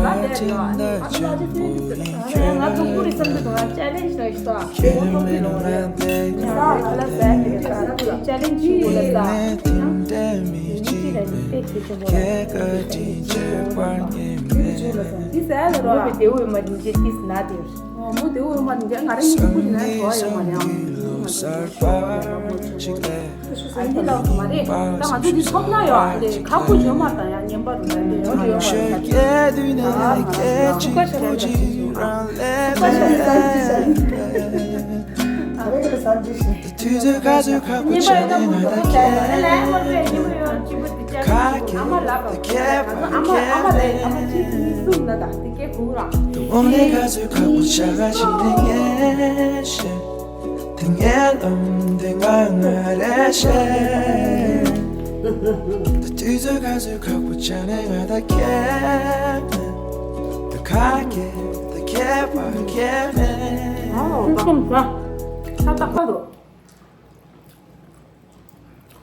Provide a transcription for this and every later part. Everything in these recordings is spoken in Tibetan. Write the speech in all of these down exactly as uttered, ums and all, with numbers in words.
ང་དེ་ཡོད། ཨ་ནི་ང་ཚོ་ཀུ་རེ་བསམ་གྱི་འདུག་ང་ཅལ་ལེན་ཇི་ཞིག་དང་ཁྱེད་ཚོ་ཐོབ་ཀྱི་ལོ་རེད། ང་ལ་ཟ་ཡ་ཅལ་ལེན་ཇི་ཞིག་ལ་ཟ། འདི་ཟ་ཡ་ལ་རོ། མོ་བདེ་བོ་ཡོད་མ་འདི་རྗེས་ཏིས་ན་དེ། མོ་བདེ་བོ་ཡོད་མ་འདི་རྗེས་ང་རང་གཉིས་ཀྱི་ཀུ་རེ་ན་ཡོད་ཡོད་མ་རེད། ཨ་འདི་ལ་མ་རེད། ད་ང་ཚོ་འདི་ཐོབ་ན་ཡོད། ཨ་འདི་ཁ་ཁུ་བྱོན་མ་དང་ཡང་ཉན་པ་རུ་ད་འདི་ཡོད་ཡོད་མ་རེད། ཨ་ཁུ་ཁ་ཤ་ཁུ་ཁ་ཤ་ཁུ་ཁ་ཤ་ཁུ་ཁ་ཤ། དུས་ཚོད་ག་ཚོད་ཁ་ཁུ་ཆ་ནས་ང་ད་ཁྱེད་ཁ་ཁྱེད་ད་ཁྱེད་པ་ཁྱེད་མེད། དུ་འོང་ནས་ག་ཚོད་ཁ་ཁུ་ཆ་ག་ཅིག་ནས་ངས་ཤེས། དེ་ངའི་ལམ་དེ་ང་ང་རེ་ཤེས། ད་དུས་ཚོད་ག་ཚོད་ཁ་ཁུ་ཆ་ནས་ང་ད་ཁྱེད་མེད། དུ་ཁ་ཁྱེད་ད་ཁྱེད་པ་ཁྱེད་མེད། ཨོ་ད་ཁོམ་ད་ས་ད་ཁ་རོ།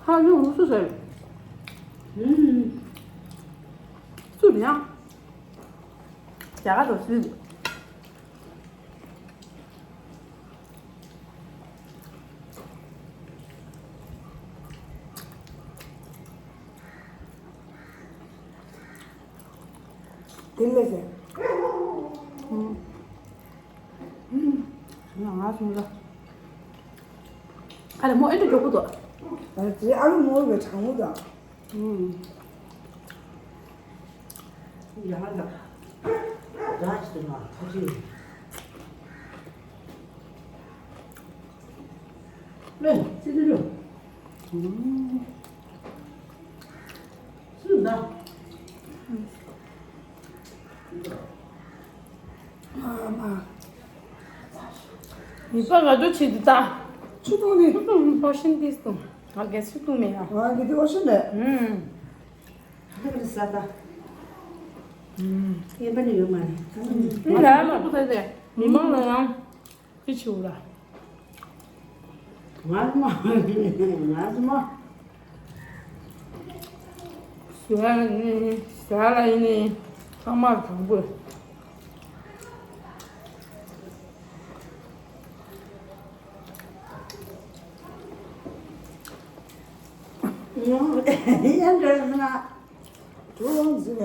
ཧ་ཡོང་ངུ་སུ་ཟེར། ཨུམ། སུ་ཡང་། རྒྱ་གར་དུ་སུ། དེ་མེད་ཟེར། ང་ང་སུ་ལ། ཨ་ལེ་མོ་ཨེ་འདྲ་མགྱོགས་པོ་འདུག་ཨ་ཙི་ཨ་ལུ་མོ་བའི་གྲང་མོ་དང་། ཨུམ། ཡང་ལ་ར་ཅི་ན་ཐ་ཅི། ལེ་ཙི་ཙི་རུ། ཨུམ། སུ་ན། མ་མ། ཡིན་པ་ག་འདྲ་བྱེད་འདི་ད། ཆུ་བཏུང་ནི། ཆུ་བཏུང་ཕོ་ཤིན་ཏིས་བཏུང་། ང་གལ་སྲིད་བཏུང་མེད་ཡ། ང་འདི་འདི་ཨོ་ཤིན་རེད། ཨུམ། ཧ་ལས་ས་ད། ཨུམ། ཡིན་པ་ནི་ཡོད་མ་རེད། ཨུམ། ང་ལ་མ་ཁོ་ད་དེ་མི་མང་ལ་ཡང་། ཅི་ཆེ་བོ་ལ། ང་ཚོ་མ། ང་ཚོ་མ། ཟས་ལ་ཡིན་ནི། ཟས་ལ་ཡིན་ནི། ཚང་མར་དང་པོ། ཡང་འདྲ་ན། དུ་ལོང་ཟིན་ཡ།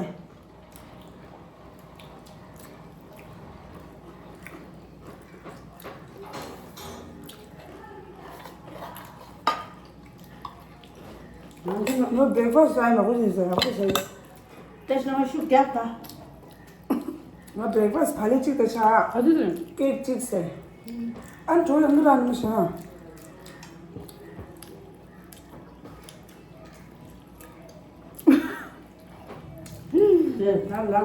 ང་བེག་ཕ་སི་ཟ་ཡི་མ་གོ་ཞིག་ཟ་ཡག་པོ་ཟ་ཡི། ཏེ་ཤི་ནང་ཤུགས་རྒྱག་ད། ང་བེག་ཕ་སི་བ་ལི་གཅིག་དང་ཆ། ག་དུས་དུས། ཀེག་གཅིག་ཟེར། ཨ་ནི་གྲོ་ཡང་འདི་རང་ནི་མི་ཤེས་ན། དེ་ད་ལ།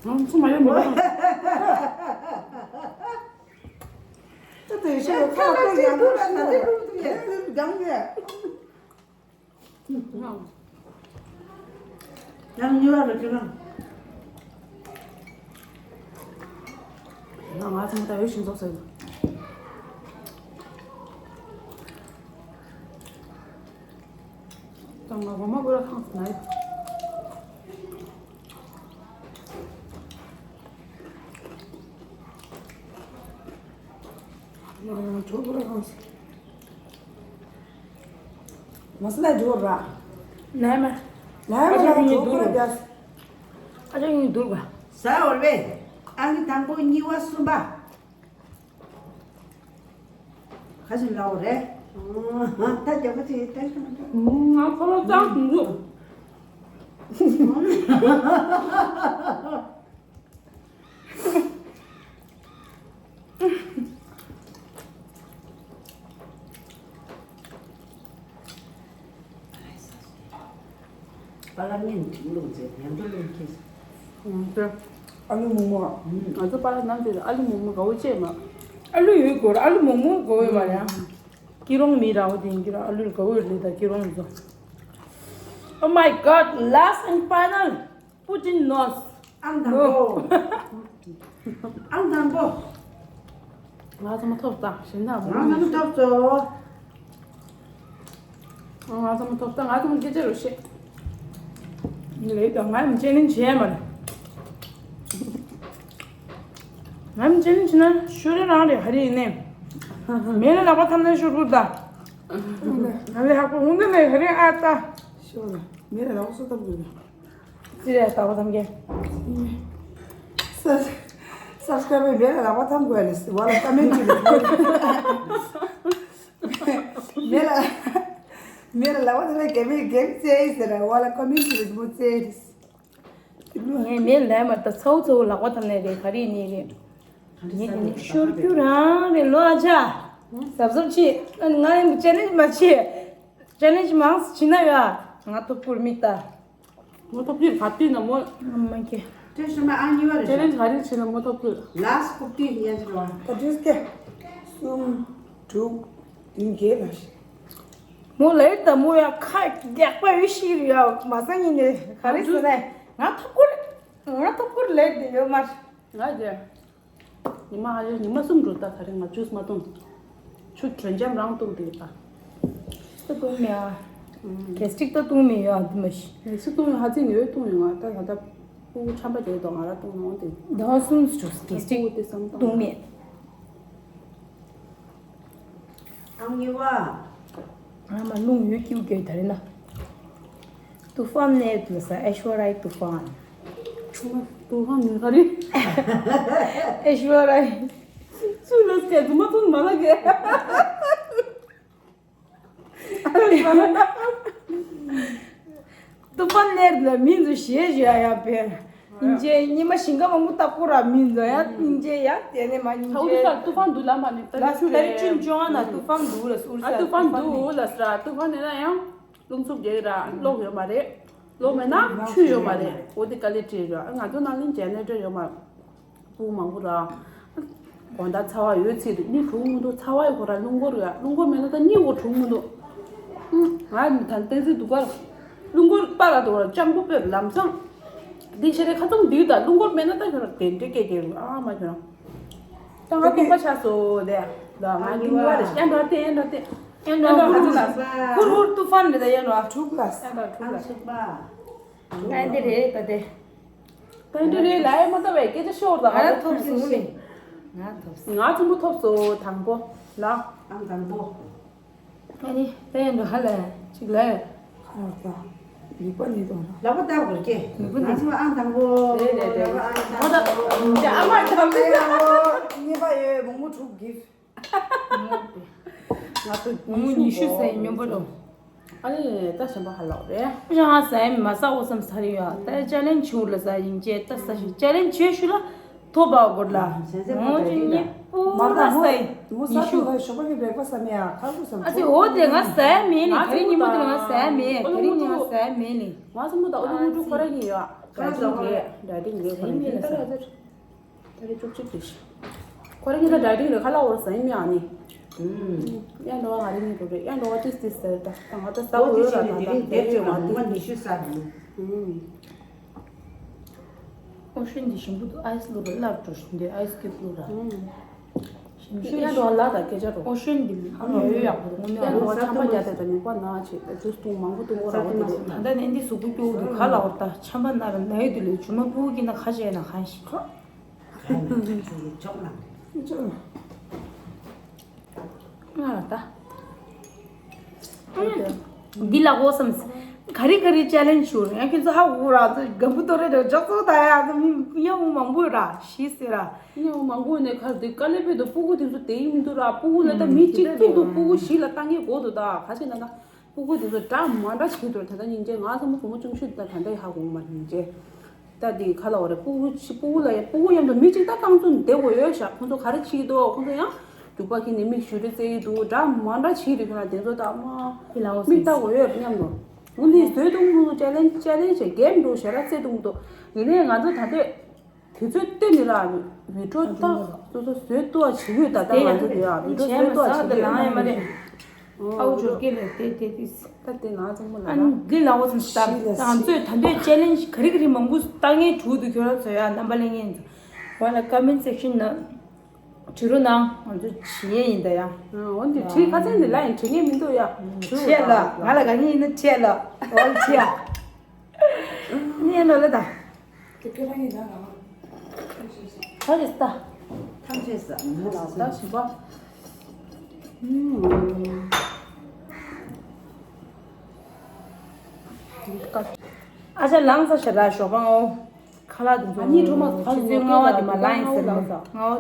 ང་ཚོ་མ་ཡོང་མི་ལ། ད་དེ་ཤེས་ཁ་ཁ་ཁ་ཡང་ཁ་ཁ་ཁ་ཁ་ཁ་ཁ་ཁ་ཁ་ཁ་ཡང་གཉིས་པ་རེད་ཁྱེད་རང་། ང་ང་ཚོ་ད་འོས་ཤིང་ཚོགས་ཟེར། ད་ང་འོ་མ་བོད་ལ་ཐང་ཟེར་ན་ཡོད། ང་ང་ཚོ་བོད་ལ་ཐང་ཟེར། མ་སི་ན་འགྲོ་ར། ལས་མ། ལས་མ་ལ་འགྲོ་དགོས་ར་བྱས། ཨ་ཅག་ཡིན་འདུག་ག་ཟ་འོར་བས། ཨ་ནི་དང་པོ་གཉིས་པ་གསུམ་པ། ཁ་ཅིག་ལའོ་རེད། ད་རྒྱ་ག་ཅིག་ད་ཤི་མ་ད། ང་ཁོ་ལོ་ཙང་འདུག་པ་ལ་ངན་ཁྲིམས་ལུགས་མཛད་ཡང་དུ་ལུགས་མཁྱེན། ཨ་ལུ་མོག་མོག་ང་ཚོ་པ་ལ་ནང་དེ་ཨ་ལུ་མོག་མོག་དགའ་བོ་བྱེད་མ། ཨ་ལུ་ཡོད་སྐོར་ཨ་ལུ་མོག་མོག་དགའ་བོ་ཡོད་མ་རེད་ཨ། སྐྱིད་རོང་མི་ར་བ་དེ་ཡིན་གྱི་ར་ཨ་ལུ་དགའ་བོ་ཡོད་ལེ་ད་སྐྱིད་རོང་ཚོ། Oh my God, last and final. Putin knows. ཨང་དང་པོ། ཨང་དང་པོ། ང་ཚང་མ་ཐོབ་ཙང་ཞེ་འདྲ་མོ། ང་ཚང་མ་ཐོབ་ཙོ། ང་ཚང་མ་ཐོབ་ཙང་ང་ཚང་མ་སྐད་ཆ་རུ་བཤད། ལེགས་དང་ང་ཡང་ཅེ་ལེན་བྱས་མ་རེད། ང་ཡང་ཅེ་ལེན་བྱས་ན་ཤོར་རེ་རང་རེད་ཧ་རེ་ཡིན་ནས། མེ་ལ་ལག་པ་འཐམ་ན་ཤོར་བུར་ད། ང་ལས་ཧ་གོ་འུ་འདི་ནས་ཧ་རེ་ཨ་ད། ཤོར་ལ་མེ་ལ་ལག་པ་སོ་ཐབས་དགོས། ཅི་རེད་ལྟ་བ་ཐམ་གྱི། སབ་སི་ཀ་རབ་མེད་ལ་ལག་པ་ཐམ་དགོས་ལ་སི་ཝ་ལ་ཀ་མེན་ཅི་རེད། མེད་ལ་མེད་ལ་ལག་པ་ཐམ་ལ་གེ་མེད་གེམ་རྩེ་ཡི་ཟེར་ཝ་ལ་ཀ་མེན་ཅི་རེད་མོ་རྩེ་རེད། ངས་མེད་ལ་མ་ལྟ་ཚའུ་ཚའུ་ལག་པ་ཐམ་ནས་རེད་ག་རེ་ནས་རེད། ངས་དེ་ནས་ཤོར་རྒྱུ་རང་རེད་ལོ་ཨ་ཅག་གཟབ་གཟབ་བྱེད། ང་ཡང་ཅེ་ལེན་མ་བྱེད། ཅེ་ལེན་མང་བྱེད་ན་ཡ་ང་ཐོབ་ཁུར་མི་ལྟ། མོ་ཐོབ་ཀྱི་ག་དུས་ན་མོ། ཨ་མ་ཀྱེ། དེ་ཤི་མ་ཨ་གཉིས་པ་རེད། ཅེ་ལེན་ག་རེ་བྱས་ན་མོ་ཐོབ་ཀྱི། ལ་སི་ཀུབ་ཏི་ཡན་ཅི་རོ། ད་དུས་སྐྱེ། གསུམ། དྲུག་བདུན་བརྒྱད་ལ་ཤི། མོ་ལས་ད་མོ་ཡ་ཁ་རྒྱག་པ་ཡོད་ཤི་རེད་ཡ་མ་ས་ཉིན་ནས་ག་རེ་ཟེར་ནས་ང་ཐོབ་ཁུར། ང་ཐོབ་ཁུར་ལས་དེ་ཡོད་མ། ང་རྒྱལ། ཉི་མ་ཨ་ཡོད་ཉི་མ་གསུམ་འགྲོ་ད་ག་རེ་ང་ཇུས་མ་བཏུང་། ཆུ་དྲོན་འཇམ་རང་བཏུང་དེ་ད། ད་བཏུང་མེད་ཨ། གེ་སི་ཊིག་ད་བཏུང་མེད་ཡོད་ཨ་དུ་མ་ཤི། གེ་སི་ཊིག་བཏུང་ཡོད་ཧ་ཙི་ནས་ཡོད་བཏུང་ཡོད་ང་ད་ད་ད་ཕྲུ་གུ་ཆམ་པ་རྒྱག་དོ་ང་ར་བཏུང་ནོ་དེ། ཟླ་བ་གསུམ་ཞུ་གེ་སི་ཊིག་ཕྲུ་གུ་དེ་བསམ་བཏང་བཏུང་མེད། ཨང་ཉི་བ། ང་མ་རླུང་ཡོད་ཀྱིའུ་ཀྱིའུ་ད་རེ་ན། ཏུ་ཧྥན་ནས་དུ་ས་ཨེ་ཤོ་རའི་ཏུ་ཧྥན། ཏུ་ཧྥན་ནི་ག་རེ། ཨེ་ཤོ་རའི། ཚུ་ལ་སྐད་དུ་མ་ཐོན་མ་ལ་གེ། ཏུ་ཧྥན་ནེར་ལ་མིན་དུ་ཞེས་ཞུ་ཡ་ཡ་པེ། ཉིན་རྗེ་ཉི་མ་ཞིང་ཁ་མང་པོ་ལྟ་སྐོར་ར་མིན་དུ་ཡ་ཉིན་རྗེ་ཡ་དེ་ནས་མ་ཉིན་ཨ་རྗེ། ཏུ་ཧྥན་འདུག་ལ་མ་ནི་ལ་སུ་ཏ་རི་ཅུན་ཅོ་ཨ་ན་ཏུ་ཧྥན་འདུག་ལ་སུ་ཨ་ཏུ་ཧྥན་འདུག་ལ་སུ་ར་ཏུ་ཧྥན་ནི་ན་ཡང་རླུང་འཚུབ་རྒྱག་ར་གློག་ཡོད་མ་རེད། ལོ་མེད་ན་ཆུ་ཡོད་མ་རེད། འོ་དེ་དཀའ་ལས་འཕྲད་ཡོད། ང་ཚོ་ནང་ལ་ཇེ་ནེ་རེ་ཊར་ཡོད་མ། སྤུ་མང་པོ་ར། དགོང་དག་ཚ་བ་ཡོད་ཚེ་རེད། གཉིད་གྲོལ་མི་འདུག་ཚ་བ་ཡི་ཁོ་ར་རླུང་འཁོར་ཡོད། རླུང་འཁོར་མེད་ན་ད་གཉིད་འོ་གྲོལ་མི་འདུག་ང་ད་བསྟན་འཛིན་འདུག་གར། རླུང་འཁོར་པ་ལ་འདུག་ར་སྤྱང་པོ་པོས་ལམ་སང་། འདི་ཤ་རེ་ཁ་ཚོམ་འདུག་ད་རླུང་འཁོར་མེད་ན་ད་ཁྱོད་ར་དེ་འདྲེ་སྐད་སྐད་ར་ཨ་མ་ཁྱོད་ར། ད་ང་སྟོང་པ་ཆགས་སོ་དེ། ད་ང་འདི་མི་བ་རེ་ཡན་འགྲོ་དེ་ཡན་འགྲོ་དེ། ཡན་འགྲོ་ཧུར་ཧུར་ཧུར་ཧུར་ཏུ་ཧྥན་རེད། ད་ཡན་འགྲོ་ཨ་ཕྲུག་ལ་ཡན་འགྲོ་ཨ་ཕྲུག་ལ། ཨ་འདི་རེད་ད་དེ། ད་འདི་རེད་ལ་ཡ་མ་ལྟ་བའི་སྐད་ཆ་ཤོར་ད་ང་ལ་ཐོབ་སོང་ནི། ང་ཐོབ་སོང་། ང་ཚོ་མོ་ཐོབ་སོ་དང་པོ་ལ། ཨང་དང་པོ། ཨ་ནི་ད་ཡན་འགྲོ་ཧ་ལ་ཅིག་ལ། ཨ་ད་ལུག་པ་ནི་དང་ལག་པ་བཏགས་དགོས་ཀྱི། ལུག་པ་ནི། ང་ཚོ་ཨང་དང་པོ། རེད་རེད་རེད། ལག་པ་ཨང་དང་པོ། ཨོ་ད་ཨ་མ་དང་པོ། ཨ་ཡ་ཨོ་གཉིས་པ་ཡོད་མོག་མོག་ཕྲུག་གིས། ང་ཚོ་ཉི་ཤུ་ཟེར་སྨྱོན་པ་རུ། ཨ་ནི་ད་གཞན་པ་ཧ་ལོག་རེད། ང་ཟ་ཡ་མ་ཟ་འོ་བསམ་ས་རེད་ཡ། ད་ཅ་ལེན་ཆུ་ལ་ཟ་ཡིན་ཅེ་ད་ཟ་ཞིག་ཅ་ལེན་ཆུ་ཞུ་ལ་ཐོབ་པ་གོར་ལ། ངོ་ཅི་ཉེ་པོ་ལ་ཟ་ཡིན་ཉི་ཤུ། ཞོགས་པ་གི་བྲེག་ཕ་སི་ཟ་མེད་ཡ་ཁ་ཁུ་བསམ། ཨ་ཙི་འོ་དེ་ང་ཟ་ཡ་མེད་ནི། དེ་རིང་ཉི་མ་དེ་ང་ཟ་ཡ་མེད། དེ་རིང་ཉི་མ་ཟ་ཡ་མེད་ནི། ང་ཚོ་མོ་ད་ཨོ་ལུ་ངུ་ཁོ་ར་གི་ཡ་ཁ་ཟ་རེད། ད་རིང་རེད་ཁོ་ར་གི་ད་ལ་ཟ། ད་རེས་བཅུ་གཅིག་རེད་ཤག་ཁོ་རང་གཉིས་ད་འདྲ་འདྲ་རེད། ཁ་ལག་འོར་ཟ་ཡིན་མིན་ཨ་ནི། ཨུམ། ཡ་འགྲོ་བ་ང་རེ་གཉིས་འགྲོ་རེད། ཡ་འགྲོ་བ་ཏིས་ཏིས་ཟེར་ད་ད་ང་ད་ཟ་འོ་འོས་ར་ད་ད་དེ་ཅེ་མ་ཏིས། ཉི་ཤུ་ཟ་ཡིན། ཨུམ། ཨོ་ཤན་འདི་ཞིམ་པོ་འདུག་ཨའི་སི་བླུགས་ར་སླར་འགྲོ་ཞིམ་འདི་ཨའི་སི་ཀིབ་བླུགས་ར། ཨུམ། ཞིམ་ཤོས་ཡ་འགྲོ་བ་ལ་ད་སྐད་ཆ་རོ། ཨོ་ཤན་འདི་ཨ་མ་ཡོད་ཡག་པོ་འདུག་དངོས་གནས་ཡ་འགྲོ་བ་ཆམ་པ་རྒྱག་དེ་ད་ནི་པ་ན་ཆེ་ད་ཇུས་བཏུང་མང་པོ་བཏུང་གོ་ར་བ་དེ་རེད། ད་ལྟ་ནས་འདི་གཟུགས་པོ་སྐྱོ་བོ་འདུག་ཁ་ལ་འོར་ད་ཆམ་པ་ན་ར་ན་ཡོད་དུ་ལས་ཇུ་མ་ཕྲུ་གུ་གི་ན་ཁ་ཤས་ན་གང་ཞིག་ང་ལ་ད། འདི་ལ་འོ་བསམ། ག་རེ་ག་རེ་ཅ་ལེན་ཞུ་རེད། ཁྱོད་ཚོ་ཧ་གོ་ར་ཚོ་གམ་བུ་ཏོ་རེ་རེ་འཇོག་ཚོ་ད་ཡ་ཚོ་མི་ཡང་མང་པོ་ར་ཤི་ཟེར་ར། ཡང་མང་པོ་ནས་ཁ་འདི་དཀའ་ལས་པའི་དུ་སྤུ་གུ་དེ་ཚོ་དེ་ཡིན་མི་འདུག་ར། སྤུ་གུ་ལ་ད་མི་གཅིག་གཙུག་ཏུ་སྤུ་གུ་བཞི་ལ་ལྟ་ངེས་དགོས་འདུག་ད་ག་ཚོད་ན་ད། སྤུ་གུ་དེ་ཚོ་འདྲ་མ་འདྲ་བྱེད་འདུག་ད་ལྟ་སྙིང་རྗེ་ང་ཚོ་མོ་བུ་མོ་ཆུང་ཤོས་ད་ད་ལྟ་ཡི་ཧ་གོ་མ་སྙིང་རྗེ། ད་དེ་ཁ་ལ་འོ་རེ་སྤུ་གུ་ཆི་སྤུ་གུ་ལ་ཡ་སྤུ་གུ་མཉམ་དུ་མི་གཅིག་ད་རྐང་བཙུགས་བསྡད་དགོས་ཡོད་ཤག་ཁོང་ཚོ་ག་རེ་བྱེད་ཀྱི་འདུག་ཁོང་ཚོ་ཡང་རྒྱུག་པ་ཁྱེར་ནས་མིག་ཞུ་རེ་རྩེ་ཡི་འདུག་འདྲ་མ་འདྲ་བྱེད་རེ་ཁོ་ན་དེ་ཚོ་ད་མ་མིག་ལྟ་དགོས་ཡོད་མཉམ་དུ། འུ་ལི་བཟོས་དུ་ཁོང་ཚོ་ཅ་ལེན་ཅ་ལེན་བྱས་གེམ་འགྲོ་ཞེ་དྲག་རྩེ་དུ་འདུག་ཡིན་ནའི་ང་ཚོ་ད་ལྟོས། དེ་ཚོའི་སྟེང་ནས་ར་བི་ཌིའོ་ཏག་སོ་སོ་བཟོས་ཏོ་བྱེད་ཡོད་ད་ལྟ་ང་ཚོ་དེ་ཡ་བི་ཌིའོ་བཟོས་ཏོ་བྱེད་ཡོད་ན་མ་རེད། ཨའུ་ཇོ་ཀེ་ལ་དེ་དེ་དེ་ད་དེ་ང་ཚང་མ་ལ་ཨ་ནི་འདི་ལ་འོ་ཙམ་ཞིག་ད་ང་ཚོས་ད་འདོད་ཅེ་ལེན་ཇི་ག་རེ་ག་རེ་མང་པོ་ལྟ་ངན་གྲུ་དུ་ཁྱོད་རང་ཚོ་ཡ་རྣམ་པ་ལེན་ངན་ཚོ་བ་ལ་ཀ་མེན་སེག་ཤན་ན་བྲིས་རོགས་གནང་། ང་ཚོ་བྱེད་ཡས་ཡིན་ད་ཡ། འོན་ཏེ་བྲིས་ཁ་ཚན་ནི་ལ་ཡིན་བྲིས་ངན་མི་འདུག་ཡ། ཁྲིད་ལ་ང་ལ་ག་ཉིན་ཡིན་ན་ཁྲིད་ལ་འོལ་ཁྲིད་ཡ། ཉན་ལོ་ལ་ད། དེ་ཁྱོད་རང་ཡིན་ན་རང་། ད་རེས་ད། ཐམས་ཅད་ཟ། ད་ཞིམ་པ། ཨ་ཅག་ལངས་ས་ཞེ་དྲག་ཞོགས་པ་ངོ་། ཁ་ལག་དེ་ཚོ་ཨ་ནི་གྲོ་མ་ཁ་ལག་ཆུ་ཚོད་ལྔ་པ་དེ་མ་ལངས་ཡིན་ཟེར་ལ། ལྔ་པ་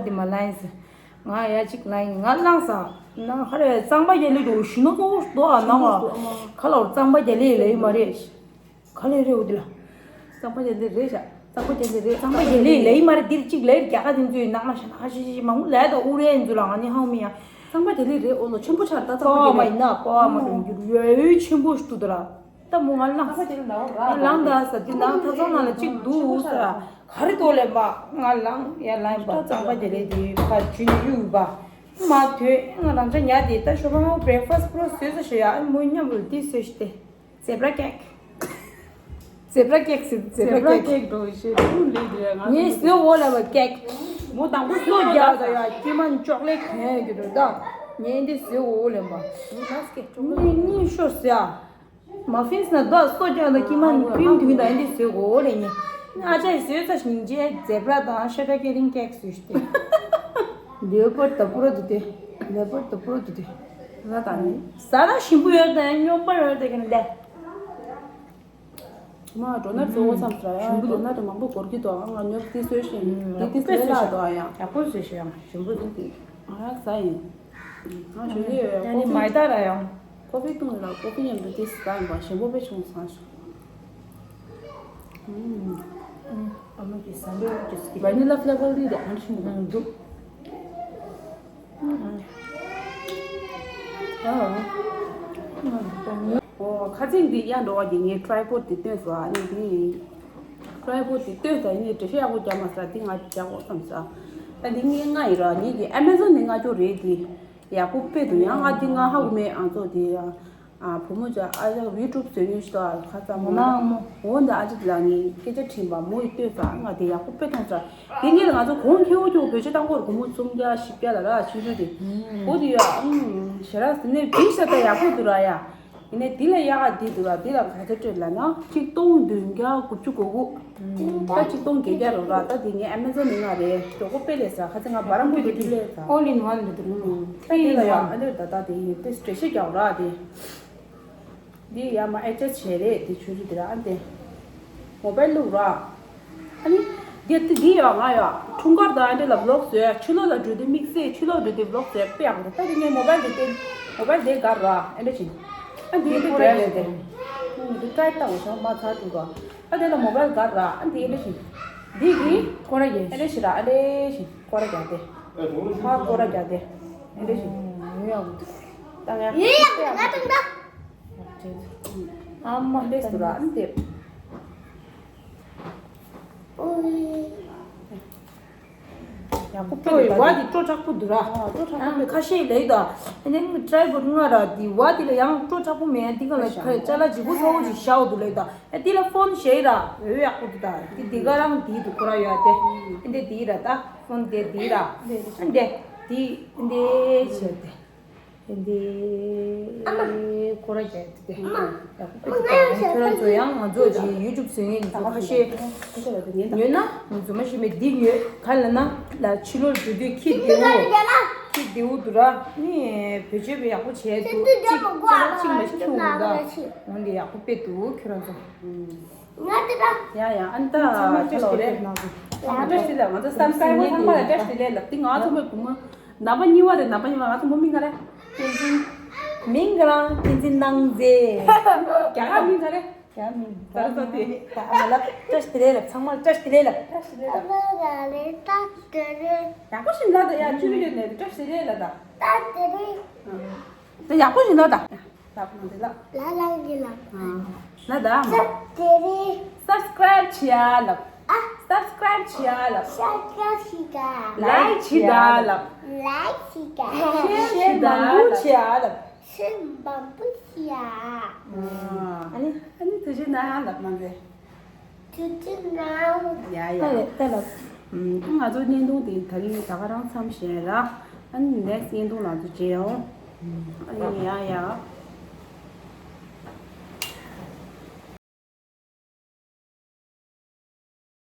དེ་མ་ལངས་ཡིན་ཟེར། ང་ཡ་གཅིག་ལངས་ཡིན་ང་ལངས་ས། ན་ཧ་རེ་གཙང་པ་རྒྱ་ལི་འགྲོ་ཞུ་ནོ་གཙོ་བོ་ཞུ་དོ་ཨ་ནང་བ། ཁ་ལག་གཙང་པ་རྒྱ་ལི་ལེ་ཡི་མ་རེད། ག་ལེ་རེད་འོ་དེ་ལ། གཙང་པ་རྒྱ་ལི་རེད་ཤག་གཙང་པ་རྒྱ་ལི་རེད། གཙང་པ་རྒྱ་ལི་ལེ་ཡི་མ་རེད་འདིར་གཅིག་ལེ་རྒྱ་ག་དེ་ཚོའི་ནང་ན་ཤ་ན་ཤ་ཤ་ཤ་མང་པོ་ལེ་དང་ཨུ་རེ་ཡིན་ཚོ་ལ་ང་ནི་ཧང་མི་ཡ། གཙང་པ་རྒྱ་ལི་རེད་འོ་ལོ་ཆེན་པོ་ཆགས་ད་གཙང་པ་རྒྱ་ལི་མ་ཡིན་ན་པ་མ་གྲོང་ཁྱེར་ཡོད་ཡོད་ཆེན་པོ་ཞིག་ཏུ་དོ་ར། ད་མོ་ང་ལངས། ལངས་ད་ས་དེ་ནང་ཐ་ཚང་ནང་ལ་གཅིག་འདུག་ས། ག་རེ་ཏོ་ལེན་པ་ང་ལངས་ཡ་ལངས་པ་གཙང་པ་དེ་ལས་དེ་ཕར་ཇུས་ནས་གཡུག་པ། མ་ཐོས་ང་རང་ཅག་ཉལ་དེ་ད་ཞོགས་པ་ང་བྷི་རེག་ཕ་སི་པོ་རོ་བཟོས་ས་ཞོ་ཡ་མོ་མཉམ་རུ་དེ་བཟོས་ཤི་སྟེ། ཛེ་བྲ་ཀེག་ཛེ་བྲ་ཀེག་ཟེར་ཛེ་བྲ་ཀེག་འགྲོ་ཤེས་ཐུག་ལེ་དེ་ང་ངས་བཟོས་འོ་ལེན་པ་ཀེག་མོ་དང་པོ་སོ་རྒྱག་ད་ཡ་ཀྱི་མ་ཅོག་ལེ་གན་གི་འགྲོ་ད། ངས་འདི་བཟོས་འོ་ལེན་པ། ངས་གཉིས་ཤོར་ཟེར་ཡ། མ་ཕིན་སི་ན་རྡོ་སོ་རྒྱག་ན་ཀི་མ་ནི་ཀྲིམ་དུས་ན་འདི་བཟོས་གོ་རེ་ཉེ། ཨ་ཅག་བཟོས་ཚ་ཞིང་རྗེས་ཛེ་བྲ་དང་ཤ་ཁྲ་ཀེ་རིང་ཀེག་བཟོས་ཤི་སྟེ། ལེ་པར་ད་པུ་ར་དུ་དེ། ལེ་པར་ད་པུ་ར་དུ་དེ། ཟ་དང་ནི། ཟ་ན་ཞིམ་པོ་ཡོད་དང་སྙོམས་པ་ཡོད་དེ་གན་དེ། མ་འགྲོ་ན་གཙོ་བོ་མཚམས་སུ་ཡང་འགྲོ་ན་དུ་མང་པོ་འགོར་གི་འདུག་ང་ཉོབ་ཏི་སོས་ཤིང་འདི་ཏི་སོས་ལ་འདུག་ཡང་ཡག་པོ་བཟོས་ཤིང་ཞིམ་པོ་འདུག་ང་ཟ་ཡིན། ང་ཞོགས་ཀས་ཡ་ནི་མ་ཡི་ད་ར་ཡང་ཀོ་ཧྥི་བཏུང་ལ་ཀོ་ཧྥི་མཉམ་དུ་ཏི་ཟ་ཡིན་པ་ཞིམ་པོ་དཔེ་བྱུང་སང་ཞོག་ཨ་མ་གི་ཟ་འདོད་ཀྱི་ཟ་གི་ཝ་ནི་ལ་ཕི་ལེ་ཝར་འདི་ཨང་ཞིམ་པོ་འདུག་ཨ། ཁ་ཚིག་འདི་ཡར་འགྲོ་བ་གི་ངས་ཊི་རའི་པོཌ་འདི་སྟོན་སོང་ཨ་ནི་འདི། ཊི་རའི་པོཌ་འདི་སྟོན་ས་ཡིན་ནི་འགྲེལ་བཤད་ཡག་པོ་རྒྱག་མ་ས་འདི་ང་རྒྱག་དགོས་བསམ་ས། ད་འདི་ངས་ལྔ་ཡིན་ར་ངས་ཀྱི་ཨེ་མེ་ཛོན་ནས་ལྔ་བཅུ་རེད་འདི། ཡག་པོ་དཔེ་འདུག་ཡང་ང་འདི་ང་ཧ་གོ་མེད་ཨང་ཚོ་འདི་ཡ། ཨ་བུ་མོ་ཅག་ཨ་ཅག་ཡུ་ཊུབ་བཟོ་མྱོང་ཤི་ཏོ་ཨ་ཁ་ཚ་མོ་ན་མོ། འོ་འདི་ཨ་ཅག་ལ་ངས་སྐད་ཆ་དྲིས་པ་མོ་ཡིས་ལྟོས་ས་ང་འདི་ཡག་པོ་དཔེ་མཐོང་ས། འདི་ངས་ང་ཚོ་གོང་ཁེ་བོ་ཁྱོད་བོད་ཆས་བཏང་གོ་ར་སྒོར་མོ་སུམ་བརྒྱ་བཞི་བརྒྱ་ལ་ར་ཆུ་ཆུ་དེ། འོ་འདི་ཡ་ཨང་ཞེ་ར་ཟིན་ནས་བི་ཤ་ད་ཡག་པོ་འདུག་ར་ཡ། ཡིན་ནའི་འདི་ལ་ཡག་ག་འདི་འདུག་ར་འདི་ལ་ག་ཚོད་སྤྲད་ལབ་ན་ཆིག་སྟོང་བདུན་བརྒྱ་དགུ་བཅུ་གོ་དགུ། ད་ཆིག་སྟོང་བརྒྱད་བརྒྱ་རེད་ར་ད་འདི་ངའི་ཨེ་མེ་ཛོན་ནས་ང་རེད་གྲོགས་པོ་དཔེ་ལས་ས་ཁ་ཚེ་ང་བར་མོ་གི་འདི་ལས་ས། All in one འདི་འདུག་ད་འདི་ལ་ཡ་ཨ་འདི་ད་ད་འདི་ཡིན་ཏེ་སྤྲད་ཤེས་རྒྱག་ར་འདི། འདི་ཡ་མ་ཨེ་ཅེ་བྱས་རེད་འདི་ཆུ་རི་འདི་ར་ཨ་འདི། མོ་བལ་བླུག་ར། ཨ་ནི། འདི་འདི་འདི་ཡོད་ང་ཡོད་འཁྲུངས་སྐར་དང་ཨ་འདྲ་ལ་བི་ལོག་བཟོས་ཕྱི་ལོགས་ལ་འགྲོ་དུས་དམིགས་བསལ་ཕྱི་ལོགས་འགྲོ་དུས་བི་ལོག་བཟོས་དཔེ་ཡག་པོ་འདུག་ད་འདི་ངའི་མོ་བལ་འདི་སྟེ་མོ་བལ་འདི་གར་ར་ཨ་འདྲ་བྱིན། ཨ་འདི་འདི་ཁོ་ར་རེད་དེ། འདི་ཀྲའི་བཏང་བ་བྱུང་མ་ཚར་འགྲོ་ག་ཨ་འདི་ལ་མོ་བལ་གར་ར་ཨ་འདི་ཨ་འདྲ་བྱིན། འདི་གི་ཁོ་ར་ཡིན་ཨ་འདྲ་བྱིན་ར་ཨ་འདྲ་བྱིན་ཁོ་ར་རྒྱག་དེ། མ་ཁོ་ར་རྒྱག་དེ་ཨ་འདྲ་བྱིན། ཡོད་ཡག་པོ་འདུག་ད་ངས་ཡོད་ཡག་པོ་འདུག་ང་དང་ད། ཨ་མ་འདྲ་བྱིན་ར་ཨ་འདི། ཡག་པོ་སྤྲོ་ཡི་བ་འདི་སྤྲོ་དྲག་པོ་འདུག་ར། སྤྲོ་དྲག་པོ་འདུག་ཁ་ཤས་ལས་ད། ཨ་ནི་ཊི་རའི་པོཌ་ལྔ་ར་འདི་བ་འདི་ལ་ཡང་སྤྲོ་དྲག་པོ་མེད་ཡ་འདི་ག་ལ་ཁ་ཅ་ལག་ལྗིད་པོ་ཚ་བོ་ཅིག་བཞག་འདུག་ལས་ད། ཨ་འདི་ལ་ཕོན་བཞག་ར་འོ་ཡག་པོ་འདུག་ད། འདི་འདི་ག་རང་འདི་འདུག་ཁོ་ར་ཡོད་དེ། ཨ་འདི་འདི་ར་ད་ཕོན་དེ་འདི་ར། ཨ་འདི་འདི་འདི་བྱས་ཏེ། དེ་འདི་ཁོ་ར་རྒྱག་དེ་དེ། ཁྱོད་རང་ཚོ་ཡང་ང་ཚོ་ཅིག་ཡུ་ཊུབ་བཟོ་མཁན་ཚོ་ཁ་ཤས་ཉོས་ན་ང་ཚོ་མ་ཤེས་མེད་འདི་ཉོས་ག་ལ་ན་ལ་ཕྱི་ལོགས་འགྲོ་དུས་ཁྱི་བདེ་བོ་ཁྱི་བདེ་བོ་འདུག་ར་ནི་བེད་སྤྱོད་པ་ཡག་པོ་བྱས་འདུག་གཅིག་གཅིག་མ་གཅིག་མ་ཤི་ཁྱུང་འདུག་ད་འོན་ཏེ་ཡག་པོ་དཔེ་འདུག་ཁྱོད་རང་ཚོ། ཡ་ཡ་ཨ་ནི་ད་ཚང་མ་བཀྲ་ཤིས་བདེ་ལེགས་ང་ཚོ་སམ་སྐལ་པ་ཚང་མ་ལ་བཀྲ་ཤིས་བདེ་ལེགས་ལབ་འདི་ང་ཚོ་མོའི་བུ་མོ། ནམ་པ་གཉིས་པ་རེད་ནམ་པ་གཉིས་པ་ང་ཚོ་མོ་མིང་ག་རེ། བསྟན་འཛིན། མིང་ག་རང་བསྟན་འཛིན་སྣང་མཛེས། རྒྱ་གར་མིང་ག་རེ། རྒྱ་མིང་། ད་ལྟ་དེ། ད་ང་ལ་བཀྲ་ཤིས་བདེ་ལེགས་ལབ་ཚང་མ་ལ་བཀྲ་ཤིས་བདེ་ལེགས་ལབ། བཀྲ་ཤིས་བདེ་ལེགས་ལབ། ཡག་པོ་ཞིག་ལབ་དང་ཡ་བཅུ་རེ་ཡོད་ནས་བཀྲ་ཤིས་བདེ་ལེགས་ལབ་དང་། ད་ཡག་པོ་ཞིག་ལབ་དང་། ལབ་མ་འདི་ལབ། ལ་ལ་གི་ལབ། ལ་ད་མ། བཀྲ་ཤིས་བདེ་ལེགས། སབ་སི་ཀ་རའིབ་བྱེད་ཡ་ལབ། ཨ། སབ་སི་ཀ་རའིབ་བྱེད་ཡ་ལབ། སབ་སི་ཀ་རའིབ་བྱེད་ཡ། ལའིཀ་བྱེད་ད་ལབ། ལའིཀ་བྱེད་ད། ཤེར་མང་པོ་བྱེད་ཡ་ལབ། ཤེར་མང་པོ་བྱེད་ཡ། ཨ་ནི་ཨ་ནི་ཐུགས་རྗེ་གནང་ལབ་མ་མཛད། ཐུགས་རྗེ་གནང་། ཡ་ཡ། ད་ལབ་ད་ལབ། ཨ་ང་ཚོ་བརྙན་ཐུང་འདི་ད་རིང་ད་ག་རང་མཚམས་བཞག་ར། ཨ་ནི་ནེག་སི་ཊི་བརྙན་ཐུང་ལ་ཚོ་མཇལ་ཡོང་། ཨ་ནི་ཡ་ཡ།